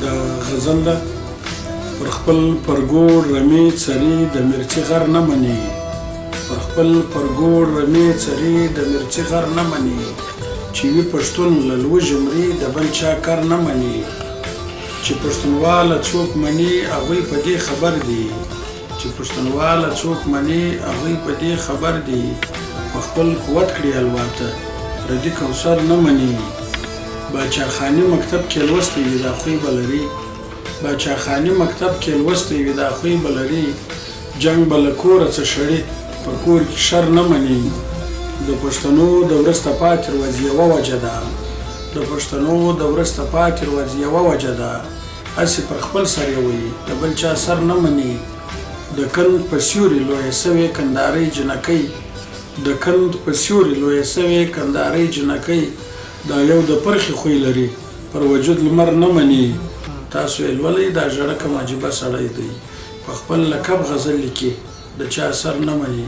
دا غزل ده. پر خپل پرګوړ رمې څري، د مرچي غر نه مني. پر خپل پرګوړ رمې څري، د مرچي غر نه مني. چې وي پښتون له لوږې مري، د بل چا کر نه مني. چې پښتونواله څوک مني، هغوی په دې خبر دي. چې پښتونواله څوک مني، هغوی په دې خبر دي. په خپل قوت کړي الواته، پردي کوثر نه مني. باچاخاني مکتب کې لوستی وي، دا خوی به لري. باچاخاني مکتب کې لوستی وي، دا خوی به لري. جنګ به له کوره څه شړي، په کور کې شر نه مني. د پښتنو د وروسته پاتې ورځ یوه وجه ده. د پښتنو د وروسته پاتې ورځ یوه وجه ده. هسې پر خپل سر یې وایي، د بل چا سر نه مني. د کند په سیوري لویه سوې کندارۍ جنکۍ، د کند په سیوري لویه سوې کندارۍ جنکۍ، دا یو د پرخې خوی لري، پر وجود لمر نه مني. تاسو یې لولئ، دا ژړه کوم عجیبه سړی دی، په خپل لقب غزل لیکي، د چا سر نه مني.